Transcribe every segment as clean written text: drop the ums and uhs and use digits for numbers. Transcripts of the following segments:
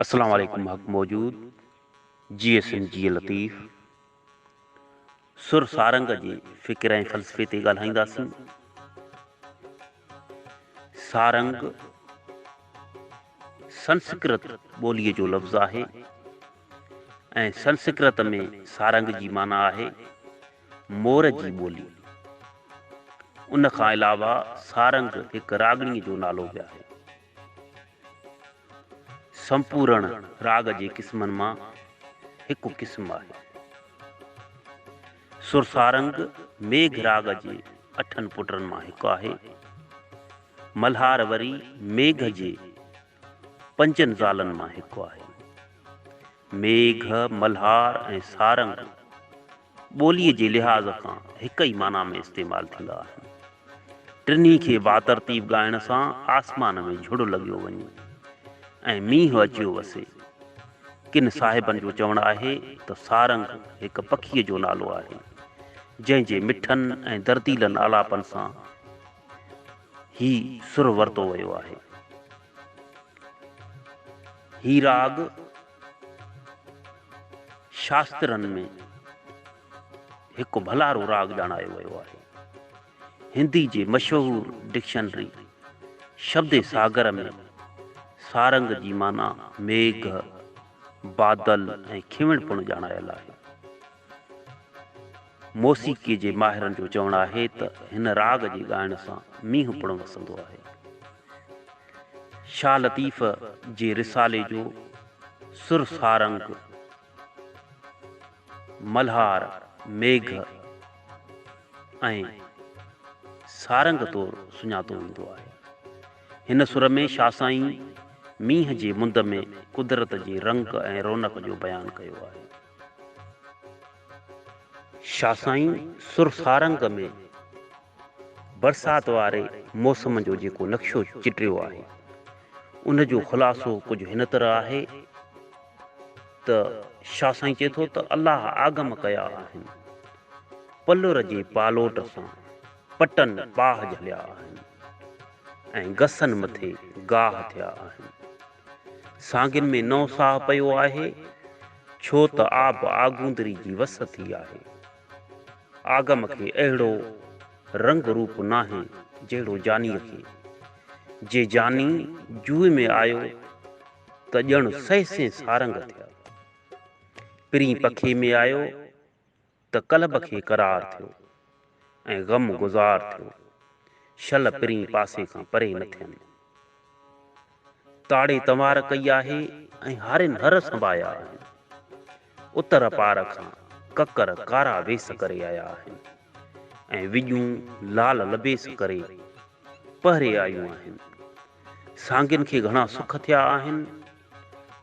السلام عليڪم حق موجود جيئي سنڌ جيئي لطيف سر سارنگ جي فڪر ۽ فلسفي تي ڳالهائينداسين سارنگ سنسڪرت ٻوليء جو لفظ آهي ۽ سنسڪرت ۾ سارنگ جي معنيٰ آهي مور جي ٻولي. ان کان علاوه سارنگ هڪ راڳڻيء جو نالو به آهي. سمپورڻ راڳ جي قسمن مان هڪ قسم آهي. سر سارنگ ميگهه راڳ جي اٺن پٽن مان هڪ آهي. ملهار وري ميگهه جي پنجن زالن مان هڪ آهي. ميگهه، ملهار ۽ سارنگ ٻوليء جي لحاظ کان هڪ ئي معنيٰ ۾ استعمال ٿيندا آهن. ٽنهي کي باترتيب ڳائڻ سان آسمان ۾ جهڙ لڳيو وڃي ۽ مينهن اچيو وسي. ڪن صاحبن جو چوڻ آهي ته سارنگ هڪ پکيء جو نالو آهي، جنهن جي مٺن ۽ درديلن آلاپن سان هي سر ورتو ويو آهي. هي راڳ شاسترن ۾ هڪ ڀلارو راڳ ڄاڻايو ويو آهي. هندي جي مشهور ڊڪشنري شبد ساگر ۾ سارنگ جي معنيٰ ميگهه، بادل ۽ کيوڻ پڻ ڄاڻايل آهي. موسيقيء جي ماهرن جو چوڻ آهي ته هن راڳ جي ڳائڻ سان مينهن پڻ وسندو آهي. شاهه لطيف جي رسالي جو سر سارنگ، ملهار، ميگهه ۽ سارنگ طور سڃاتو ويندو آهي. هن سر ۾ شاهه سائين مينهن جي مند ۾ قدرت جي رنگ ۽ رونق جو بيان ڪيو آهي. شاهه سائين سر سارنگ ۾ برسات واري موسم جو جيڪو نقشو چٽيو آهي، ان جو خلاصو ڪجهه هن طرح آهي ته شاهه سائين چئي ٿو ته الله آگم ڪيا آهن، پلر جي پالوٽ سان پٽن پاهه جهليا آهن ۽ گسن مٿي گاهه ٿيا آهن. سانگين ۾ نئون ساهه پيو آهي، ڇو ته آب آگوندري جي وس ٿي آهي. آگم کي اهڙو رنگ روپ ناهي جهڙو جانيء کي. جي جاني جوء ۾ آيو ته ڄڻ سهسين سارنگ ٿيا. پرين پکي ۾ آيو ته قلب کي قرار ٿيو ۽ غم گذار ٿيو، شل پرين پاسي کان پري نه ٿين. تاڙي تنوار ڪئي آهي ۽ هارين هر سنبايا آهن. اتر پار کان ڪڪر ڪارا ويس ڪري آيا آهن ۽ وڄون لال لبيس ڪري پهري آيون آهن. سانگين کي گهڻا سک ٿيا آهن.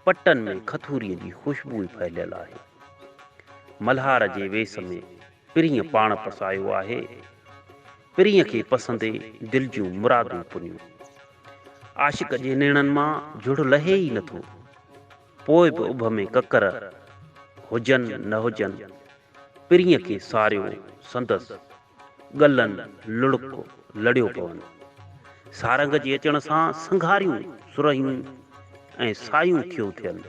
پٽن ۾ کٿوريء جي خوشبوء ڦهليل آهي. ملهار جي ويس ۾ پرينء پاڻ پسايو آهي. پرينء کي پسندي دل جون مرادون پنيون. عاشق جي نيڻن مان جهڙ لهي ئي نٿو. پوء به اڀ ۾ ڪڪر هجن نه هجن، پرينء کي ساريو سندس ڳلن لڙڪ لڙيو پون. سارنگ جي اچڻ سان سنگهاريون سرهيون ۽ سايون ٿيو ٿين.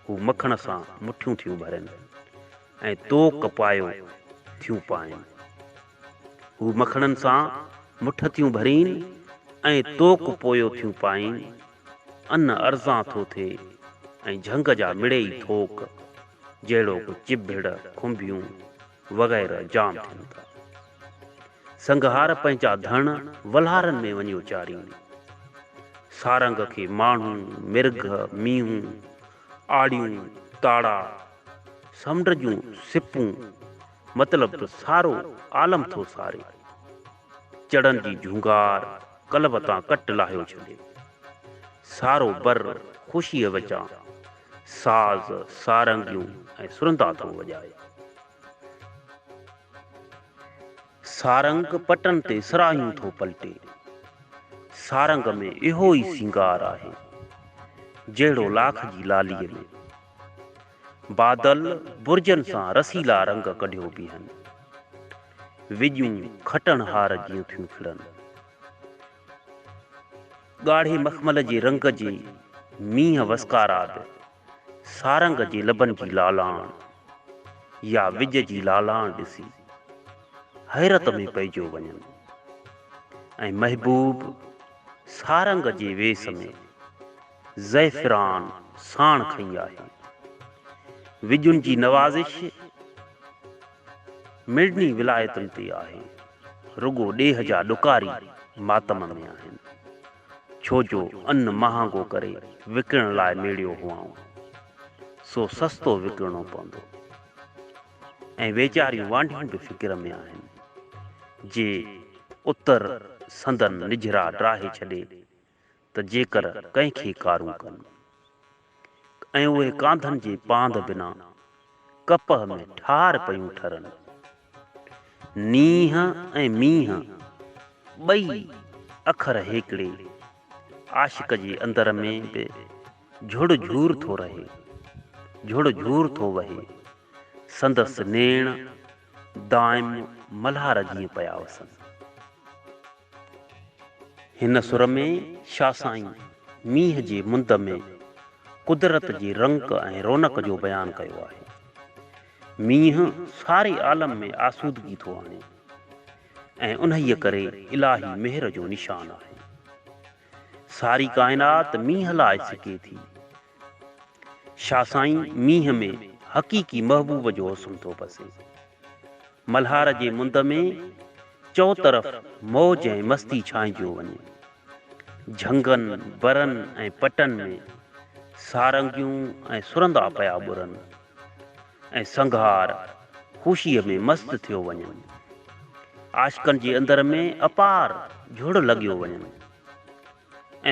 هو مکڻ سان مٺيون ٿيون ڀرين ۽ طوق پايو ٿيون پائين. هو مکڻن سان مٺ ٿيون ڀرين ۽ طوق پويو ٿيون پائين. ان ارزان ٿو ٿئي ۽ جهنگ جا مڙيئي ٿوڪ جهڙوڪ چڀڙ، کنڀيون، وغيره جام ٿين ٿا. سنگهار پنهنجا ڌڻ ولهارن ۾ وڃيو چارين. سارنگ کي ماڻهو، مرگهه، مينهون، آڙيون، تاڙا، سمنڊ جون سپون مطلب ته سارو عالم ٿو ساري. چڙن جي جهونگار قلب تان ڪٽ لاهيو ڇڏي. سارو بر خوشيء وچان ساز، سارنگيون ۽ سرندا ٿو وڄائي. سارنگ پٽن تي سراهيون ٿو پلٽي. سارنگ ۾ اهو ئي سينگار آهي، جهڙو لاک جي لاليء ۾. بادل برجن سان رسيلا رنگ ڪڍيو بيهن. وڄون کٽڻهار جيئن ٿيون کڙن. ڳاڙهي مخمل جي رنگ جي. مينهن وسڪارا به سارنگ جي لبن جي لالاڻ يا وڄ جي لالاڻ ڏسي حيرت ۾ پئجيو وڃن ۽ محبوب سارنگ جي ويس ۾ زعفران ساڻ کنئي آهي. وڄن جي نوازش مڙني ولايتن تي آهي، رڳو ڏيهه جا ڏڪاري ماتم ۾ آهن. ڇو جو ان مهانگو ڪري وڪڻڻ لاء ميڙيو هئائون، سو سستو وڪڻڻو پوندو. ۽ ويچاريون وانڍيون به فڪر ۾ آهن، جي اتر سندن نجهرا ڊاهي ڇڏي ته جيڪر ڪنهن کي ڪارون ڪن. ۽ اهي ڪانڌن جي پاند بنا ڪپهه ۾ ٺار پيون ٺرن. نينهن ۽ مينهن ٻئي اکر هيڪڙي عاشق جي اندر ۾ به جهڙ جهور ٿو رهي، جهڙ جهور ٿو وهي. سندس نيڻ دائم ملهار جيئن پيا وسن. هن سر ۾ شاهه سائين مينهن جي مند ۾ قدرت جي رنگ ۽ رونق جو بيان ڪيو آهي. مينهن ساري عالم ۾ آسودگي ٿو آڻي ۽ انهيء ڪري الاهي مهر جو نشان آهي. ساري ڪائنات مينهن لاء سڪي ٿي. شاهه سائين مينهن ۾ حقيقي محبوب جو حسن ٿو پسي. ملهار جي مند ۾ چؤطرف موج ۽ مستي ڇانئجيو وڃي. جهنگن، برن ۽ پٽن ۾ سارنگيون ۽ سرندا پيا ٻرن ۽ سنگهار خوشيء ۾ مست ٿيو وڃن. عاشقن جي اندر ۾ اپار جهڙ لڳيو وڃن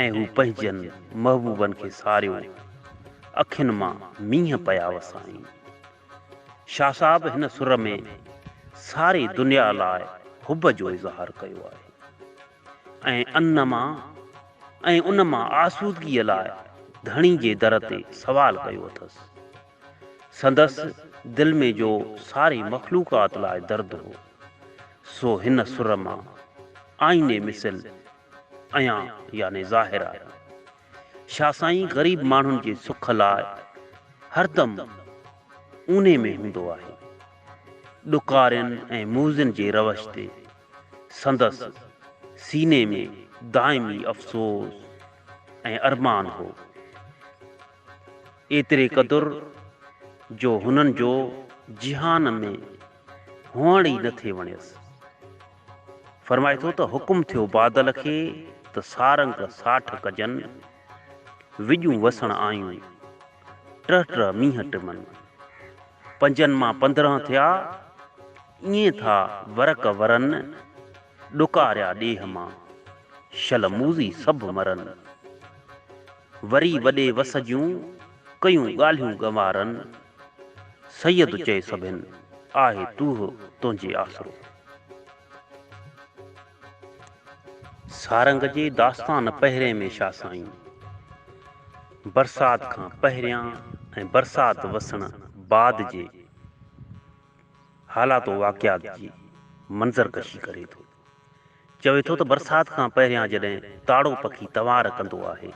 ۽ هو پنهنجن محبوبن کي ساريو اکين مان مينهن پيا وسائين. شاهه صاحب هن سر ۾ ساري دنيا لاء حب جو اظهار ڪيو آهي ۽ ان مان ۽ ان مان آسودگيء لاء ڌڻي جي در تي سوال ڪيو اٿس. سندس دل ۾ جو ساري مخلوقات لاء درد هو، سو هن سر مان آئيني مثل عيان يعني ظاهر آهي. شاهه سائين غريب ماڻهن جي سک لاء هردم اوني ۾ هوندو آهي. ڏڪارين ۽ موذين جي روش تي سندس سيني ۾ دائمي افسوس ۽ ارمان هو. ايتري قدر جو هنن جو جهان ۾ هئڻ ئي نه ٿي وڻيس. فرمائي ٿو ته حڪم ٿيو بادل کي ته سارنگ ساٺ ڪجن، وڄون وسڻ آيون، ٽه ٽه مينهن ٽمن. پنجن مان 15 ٿيا، ائين ٿا ورق ورن، ڏڪاريا ڏيهه مان، شل موذي سڀ مرن. وري وڏي وس جون، ڪيون ڳالهيون ڳنوارن، سيد چئي سڀن، آهي توهه تنهنجي آسرو. سارنگ جي داستان پهرين ۾ شاهه سائين برسات کان پهريان ۽ برسات وسڻ بعد جي حالات و واقعات جي منظر ڪشي ڪري ٿو. چوي ٿو ته برسات کان پهريان جڏهن تاڙو پکي تنوار ڪندو آهي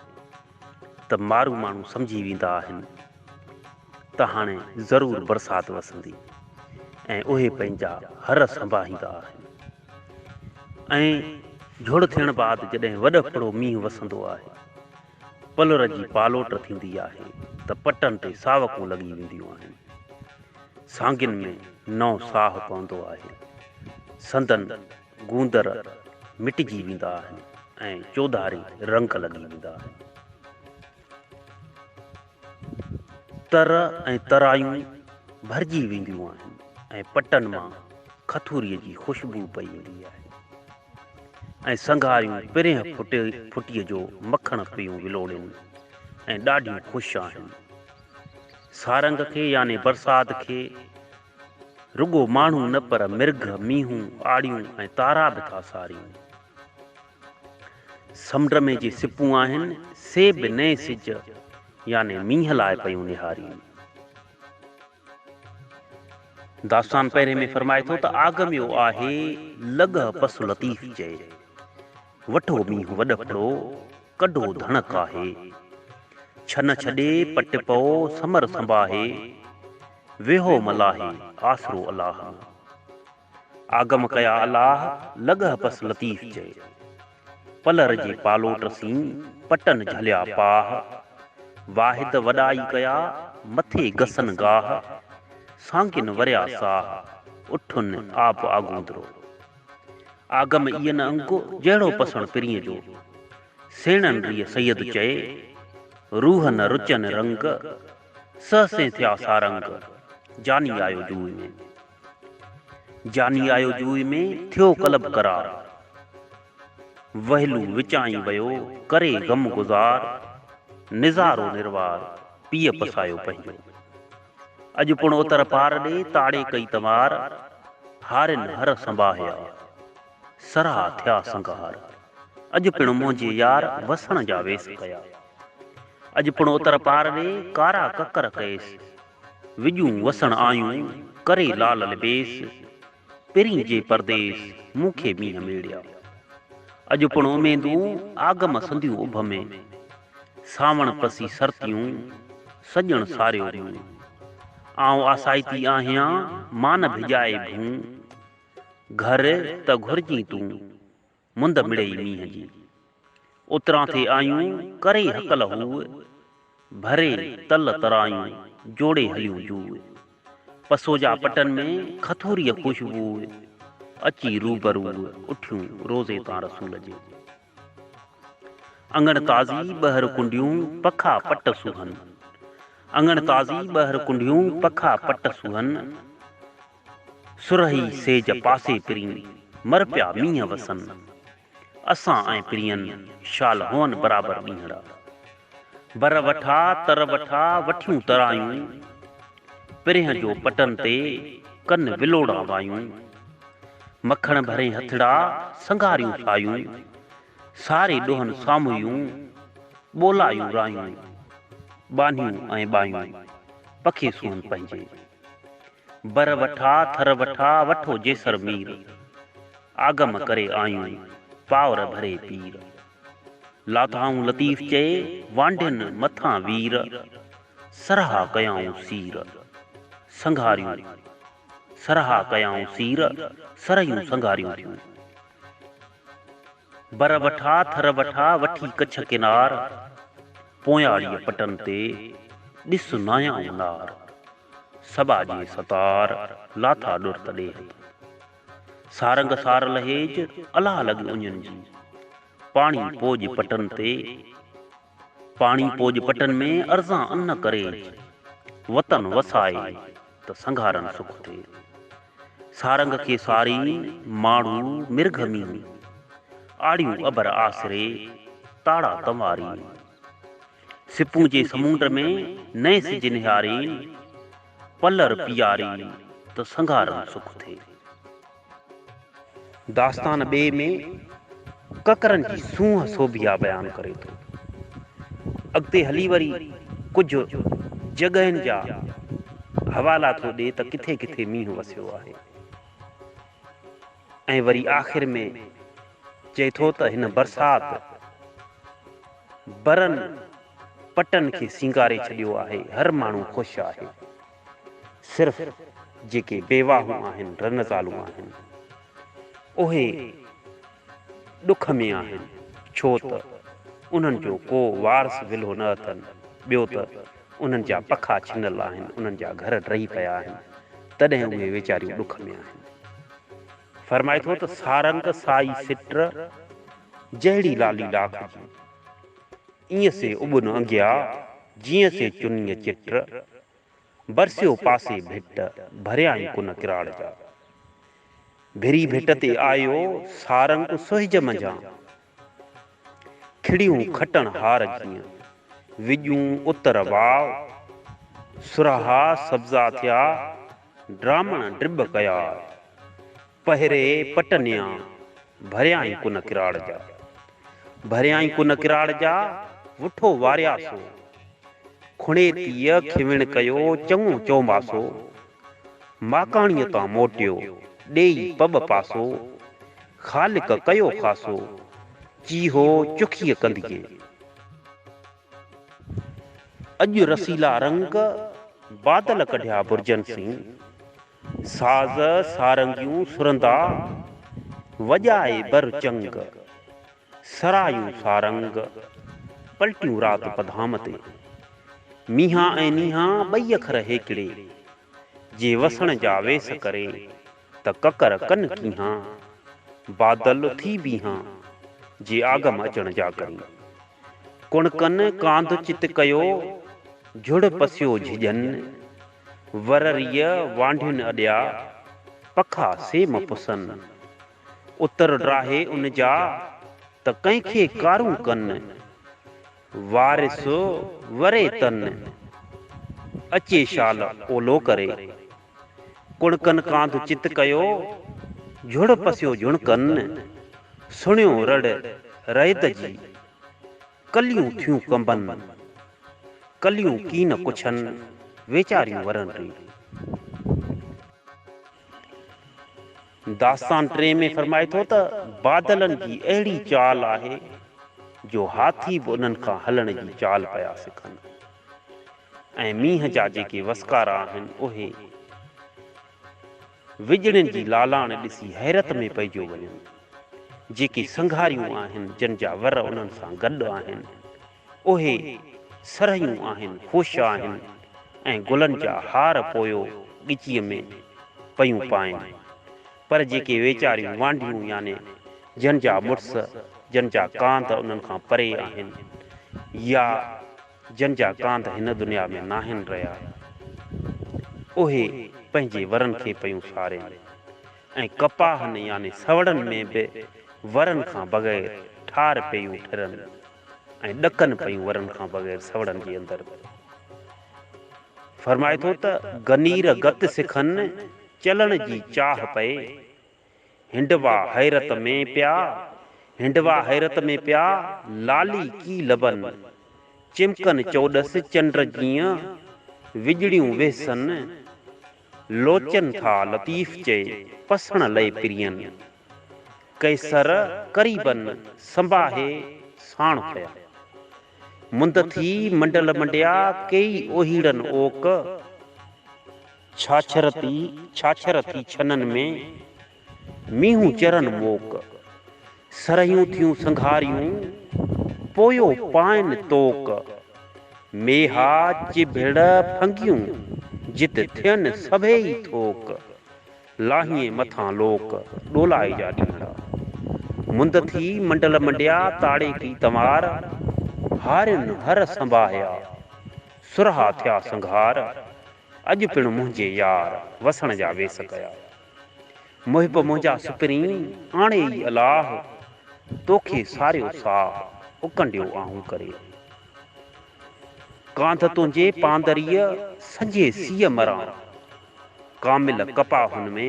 ته مارو ماڻهو سمجهي ويندا آهن ته هاڻي ضرور برسات وسندي ۽ اهي پنهنجا هر سنباهيندا آهن ۽ جهڙ ٿيڻ بعد جڏهن وڏ ڦڙو مينهن وسندو آهي، پلر جي پالوٽ ٿيندي آهي ته پٽن تي ساوڪون لڳي وينديون آهن. سانگين ۾ نئون ساهه پوندو آهي. سندن گوندر مٽجي ويندا آهن ۽ چوڌاري رنگ لڳي ويندا آهن. تر ۽ ترايون ڀرجي وينديون آهن ۽ پٽن مان کٿوريء جي خوشبوء پئي ايندي آهي ۽ سنگهاريون پرينهن ڦٽيء جو مکڻ پيون ولوڙين ۽ ڏاڍيون خوش آهن. سارنگ کي يعني برسات کي رڳو ماڻهو نه پر مرگهه، مينهون، آڙيون ۽ تارا به ٿا سارين. سمنڊ ۾ جي سپون آهن، سي به نئين سج يعني مينهن لاء پيون نهارين. داستان پهرين ۾ فرمائي ٿو ته آگميو آهي لڳهه پس لطيف چئي، وٺو مينهن وڏڦڙو، ڪڍو ڌڻ ڪاهي. ڇن ڇڏي پٽ پئو سمر سنباهي، ويهو ملاحي آسرو الله ۾. آگم ڪيا الله، لڳهه پس لطيف چئي. پلر جي پالوٽ سين، پٽن جهليا پاهه. واحد وڏائي ڪيا، مٿي گسن گاهه. سانگين وريا ساهه، اٺن آب آگوندرو. آگم ايئن انگ، جهڙو پسڻ پرينء جو. سيڻن ريء سيد چئي، روح نه رچن رنگ، سهسين ٿيا سارنگ، جاني آيو جوء ۾. جاني آيو جوء ۾، ٿيو قلب قرار. وهلو وچان ئي ويو، ڪري غم گذار، نظارو نروار، پيء پسايو پنهنجو. اڄ پڻ اتر پار ڏي، تاڙي ڪئي تنوار، هارين هر سنباهيا. سرها ٿيا سنگهار. اڄ پڻ منهنجي يار وسڻ جا ويس ڪيا. اڄ پڻ اتر پار ڏي ڪارا ڪڪر ڪيس. وڄون وسڻ آيون ڪري لال لبيس. پرين جي پرديس مون کي مينهن ميڙيا. اڄ پڻ اميدون آگم سنديون اڀ ۾. سانوڻ پسي سرتيون سڄڻ ساريو مون. آئون آسائتي آهيان مان نه ڀڄائي ڀون. گهر ته گهرجين تون، مند مڙئي مينهن جي. اتران ٿي آيون، ڪري هڪل هوء، ڀري تل ترايون، جوڙي هليون جوء. پسو جا پٽن ۾، کٿوريء خوشبوء، اچي روبروء، اٺيون روضي تان رسول جي. اڱڻ تازي ٻهر ڪنڊيون، پکا پٽ سونهن. اڱڻ تازي ٻهر ڪنڊيون، پکا پٽ سونهن. سرهي سيج پاسي پرين، مر پيا مينهن وسن. اسان ۽ پرين، شال هئن برابر ڏينهڙا. بر وٺا، تر وٺا، وٺيون ترايون. پرينهن جو پٽن تي، ڪن ولوڙا وايون. مکڻ ڀرين هٿڙا، سنگهاريون سايون. ساري ڏوهن سامهيون، ٻولايون رايون. ٻانهيون ۽ ٻايون، پکي سونهن پنهنجي. بر وٺا، ٿر وٺا، وٺو جيسر مير. آگم ڪري آيون، پاور ڀري پير. لاٿائون لطيف چئي، وانڍين مٿان وير. سرها ڪيائون سير، سنگهاريون. سرها ڪيائون سير، سرهيون سنگهاريون ٿيون. بر وٺا، ٿر وٺا، وٺي ڪڇ ڪنار. پوياڙيء پٽن تي، ڏس نايائون نار. سٻاجهي ستار، لاٿا ڏر ته ڏيهه تان. سارنگ سار لهيج، الله لڳ اڃن جي. پاڻي پوڄ پٽن تي، پاڻي پوڄ پٽن ۾، ارزان ان ڪريج. وطن وسائي ته سنگهارن سک ٿئي. سارنگ کي سارين، ماڙهو مرگهه مينهن. آڙيون ابر آسري، تاڙا تنوارين. سپون جي سمونڊ ۾، نئين سج نهارين، پلر پيارين ته سنگهارن سک ٿئي. داستان ٻئي ۾ ڪڪرن جي سونهن سوڀيا بيان ڪري ٿو. اڳتي هلي وري ڪجهه جڳهين جا حوالا ٿو ڏي ته ڪٿي ڪٿي مينهن وسيو آهي ۽ وري آخر ۾ چئي ٿو ته هن برسات برن پٽن کي سينگاري ڇڏيو آهي، هر ماڻهو خوش آهي. صرف جيڪي بيواهون آهن، رن زالون آهن، اهي ڏک ۾ آهن، ڇو ته انهن جو ڪو وارث ولهو نه اٿن، ٻيو ته انهن جا پکا ڇنل آهن، انهن جا گهر ڊهي پيا آهن، تڏهن اهي ويچاريون ڏک ۾ آهن. فرمائي ٿو ته سارنگ سائي سٽ، جهڙي لالي لاک جي. ايئن سي اٻن انگيا، جيئن سي چنيء چٽ. برسيو پاسي ڀٽ، ڀريائين ڪن ڪراڙ جا. ڀري ڀٽ تي آيو، سارنگ سهج منجهان. کڙيون کٽڻ هار جيئن، وڄون اتر واء. سرها سبزا ٿيا، ڊرامڻ ڊٻ ڪيا. پهري پٽنيان، ڀريائين ڪن ڪراڙ جا. ڀريائين ڪن ڪراڙ جا، وٺو وارياسو. کڻيتيء کيوڻ ڪيو، چڱو چؤماسو. ماڪاڻيء تان موٽيو، ڏيئي پٻ پاسو. خالق ڪيو خاصو، چيهو چکيء ڪنڌيء. اڄ رسيلا رنگ، بادل ڪڍيا برجن سين. ساز سارنگيون سرندا، وڄائي بر چنگ. سرايون سارنگ، پلٽيون رات پڌام تي. مينهان ۽ نينهان ٻئي اکر هيڪڙي، جي وسڻ جا ويس ڪري ته ڪڪر ڪن ڪيهان، بادل ٿي بيهان، جي آگم اچڻ جا ڪرين. ڪڻڪن ڪانڌ چت ڪيو، جھڙ پسيو جھڄن. ورريء وانڍين اڏيا، پکا سي م پسن. اتر ڊاهي ان جا، ته ڪنهن کي ڪارون ڪن. وارث وري تن، اچي شال اولو ڪري. ڪڻڪن ڪانڌ چت ڪيو، جھڙ پسيو جھڻڪن. سڻيو رڙ رئيد جي، ڪليون ٿيون ڪنبن. ڪليون ڪين ڪڇن، ويچاريون ورن ري. داستان ٽئين ۾ فرمائي ٿو ته بادلن جي اهڙي چال آهي جو هاٿي به انهن کان هلڻ جي چال پيا سکن ۽ مينهن جا جيڪي وسڪارا آهن اهي وڄڙين جي لالاڻ ڏسي حيرت ۾ پئجيو وڃن. جيڪي سنگهاريون آهن جن جا ور انهن سان گڏ آهن اهي سرهيون آهن، خوش آهن ۽ گلن جا هار پويو ڳچيء ۾ پيون پائين. پر جيڪي ويچاريون وانڍيون يعني جن جا مڙس، جن جا ڪانڌ انهن کان پري آهن يا جن جا ڪانڌ هن دنيا ۾ ناهن رهيا، اهي پنهنجي ورن کي پيون سارين ۽ ڪپاهن يعني سوڙن ۾ به ورن کان بغير ٺار پيون ٺرن. ۽ ڏڪن پيون ورن کان بغير سوڙن جي اندر به. فرمائي ٿو ته گنير گت سکن چلڻ جي چاهه پئي، هنڊوا حيرت ۾ پيا، هنڊوا حيرت ۾ پيا، لالي ڪي لبن، چمڪن چوڏس چنڊ جيئن، وڄڙيون ويسن، لوچن ٿا لطيف چئي، پسڻ لئي پرين. قيصر قريبن سنباهي ساڻ ٿيا. مند ٿي منڊل منڊيا ڪيئي اوهيڙن اوڪ. ڇاڇر ٿي ڇاڇر ٿي ڇنن ۾ مينهون چرن موڪ. سرهيون ٿيون سنگهاريون پويو پائن توڪ. ميها چڀڙ ڦنگيون جت ٿين سڀيئي ٿوڪ. لاهيين مٿان لوڪ، ڏولائي جا ڏينهڙا. مند ٿي منڊل منڊيا، تاڙي ڪي تنوار. هارين هر سنباهيا، سرها ٿيا سنگهار. اڄ پڻ منهنجي يار، وسڻ جا ويس ڪيا. محب منهنجا سپرين، آڻي ئي الاهه. توکي ساريو ساهه، اڪنڊيو آهون ڪري. ڪانڌ تنهنجي پاندريء، سنجهي سيء مران. ڪامل ڪپاهن ۾،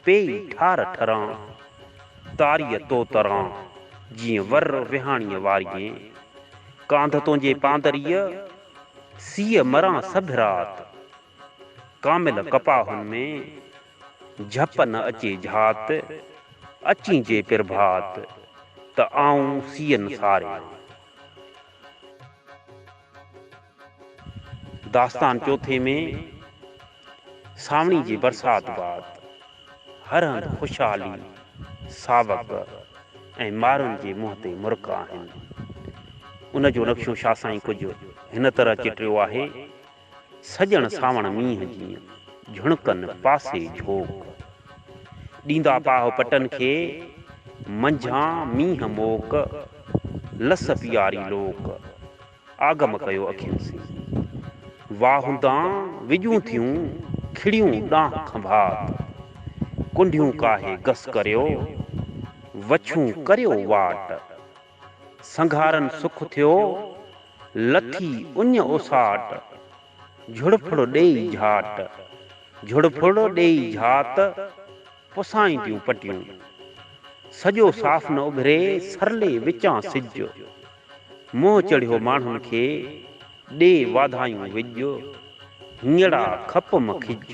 پيئي ٺار ٺران. تاريء تو تران، جيئن ور وهاڻيء واريين. ڪانڌ تنهنجي پاندريء، سيء مران سڀ رات. ڪامل ڪپاهن ۾، جهپ نه اچي جهات. اچين جي پرڀات، ته آئون سيء نه ساريان. داستان چوٿين ۾ سانوڻي جي برسات بعد هر هنڌ خوشحالي، ساوڪ ۽ مارن جي منهن تي مرڪ آهن. ان جو نقشو شاهه سائين ڪجهه هن طرح چٽريو آهي، سڄڻ سانوڻ مينهن جيئن، جهڻڪن پاسي جهوڪ. ڏيندا پاهه پٽن کي، منجهان مينهن موڪ، لس پياري لوڪ. آگم ڪيو اکين سين. واهوندان وڄون ٿيون، کڙيون ڏانهن کنڀات. ڪنڍيون ڪاهي گس ڪريو، وڇون ڪريو واٽ. سنگهارن سک ٿيو، لٿي اڃ اوساٽ. جهڙ ڦڙ ڏيئي جهاٽ، جهڙ ڦڙ ڏيئي جهات، پسائينديون پٽيون. سڄو صاف نه اڀري، سرلي وچان سج. منهن چڙهيو ماڻهن کي، ڏي واڌايون وڄ. هينئڙا کپ م کج،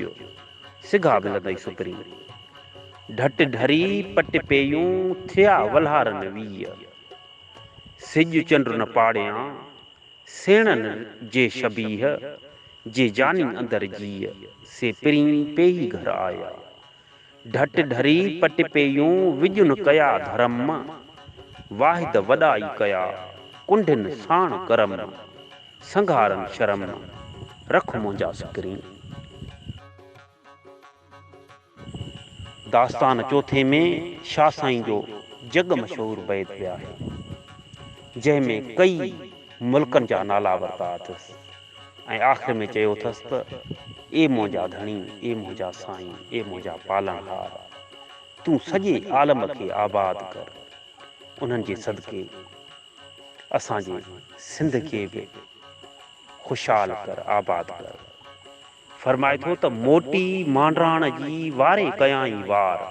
سگها ملندئي سپرين. ڍٽ ڍري پٽ پيون، ٿيا ولهارن ويء. سج چنڊ نه پاڙيان. سيڻن جي شبيهه، جي جاني اندر جيء، سي پرين پيهي گهر آيا. ڍٽ ڍري پٽ پييون، وڄن ڪيا ڌرم، واحد وڏائي ڪيا، ڪنڍين ساڻ ڪرم، سنگهارن شرم، رک منهنجا سپرين. داستان چوٿين ۾ شاهه سائين جو جڳ مشهور بيت به آهي، جنهن ۾ ڪئي ملڪن جا نالا ورتا اٿس ۽ آخر ۾ چيو اٿس ته، اي منهنجا ڌڻي، اي منهنجا سائين، اي منهنجا پالڻهار، تون سڄي عالم کي آباد ڪر، انهن جي صدقي اسان جي سنڌ کي به خوشحال ڪر، آباد ڪر. فرمائي ٿو ته موٽي مانڊراڻ جي واري ڪيائين وار،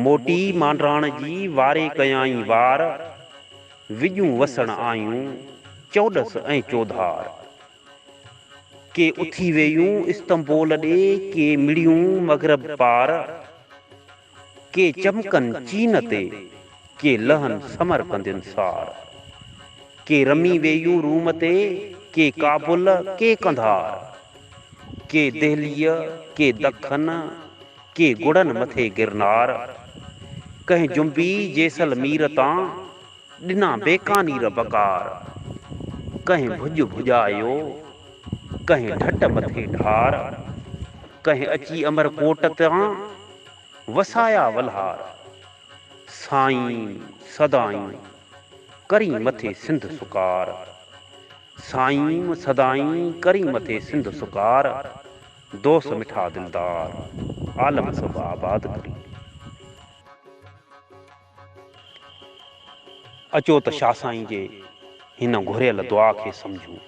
موٽي مانڊراڻ جي واري ڪيائين وار، وڄون وسڻ آيون چوڏس ۽ چوڌار. ڪي اٿي ويون استنبول ڏي، ڪي مڙيون مغرب پار، ڪي چمڪن چين تي، ڪي لهن سمرقندين سار. ڪي رمي وييون روم تي، ڪي ڪابل، ڪي قنڌار. ڪي دهليء، ڪي دکن، ڪي گڙن مٿي گرنار. ڪنهن جنبي جيسلمير تان، ڏنا بيڪانير بڪار. ڪنهن ڀڄ ڀڄايو، ڪنهن ڍٽ مٿي ڍار. ڪنهن اچي امرڪوٽ تان، وسايا ولهار. سائين سدائين ڪرين مٿي سنڌ سڪار. سائين سدائين ڪرين مٿي سنڌ سڪار. دوست مٺا دلدار عالم سڀ آباد ڪرين. اچو ته شاهه سائين جي هن گهريل دعا کي سمجهون.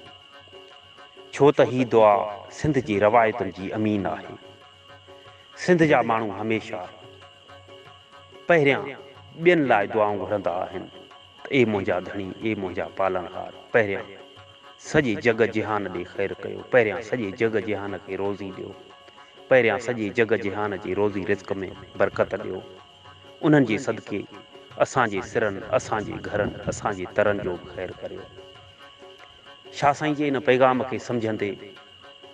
ڇو ته هي دعا سنڌ جي روايتن جي امين آهي. سنڌ جا ماڻهو هميشه پهريان ٻين لاء دعائون گهرندا آهن ته اي منهنجا ڌڻي، اي منهنجا پالڻهار، پهريان سڄي جڳ جهان ڏي خير ڪيو، پهريان سڄي جڳ جهان کي روزي ڏيو، پهريان سڄي جڳ جهان جي روزي رزق ۾ برڪت ڏيو. انهن جي صدقي اسان جي سرن، اسان جي گهرن، اسان جي ترن جو به خير ڪريو. شاهه سائين جي ان پيغام کي سمجهندي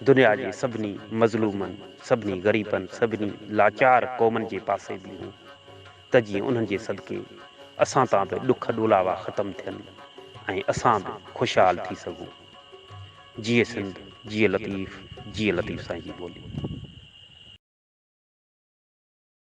دنيا جي سڀني مظلومن، سڀني غريبن، سڀني لاچار قومن جي پاسي بيهون ته جيئن انهن جي صدقي اسان تان به ڏک ڏولاوا ختم ٿين ۽ اسان به خوشحال ٿي سگهون. جيئي سنڌ، جيئي لطيف، جيئي لطيف سائين جي ٻولي.